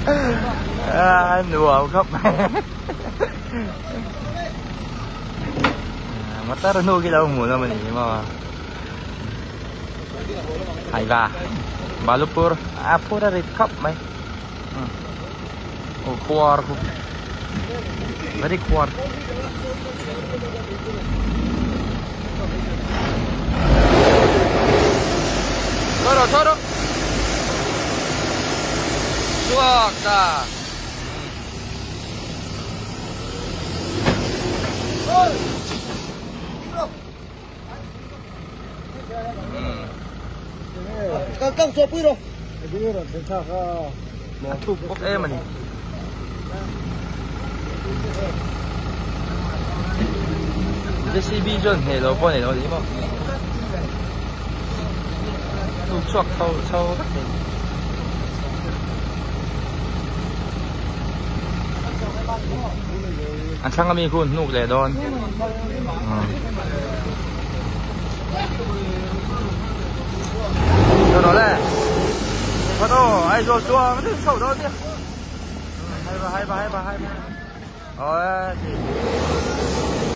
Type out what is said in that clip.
A nuam khawp mai. Motor hnu khi lo hmuh nawm a ni maw. Hai va. Balupur a phur a rit khawp mai. Aw khuar khu. Very khuar. Thôi rồi, thôi rồi. Chuak ta. A thuk bawk em a ni. JCB chuan hneh lo pawh a nei lo a ni maw. Thuk chhuak chho chho vek thei. An thlang ami khu an hnuk leh dawn. Rồi le. Photo ai rồi chuang đi sầu đó đi. Hay ba hay ba hay ba hay ba. Ôi.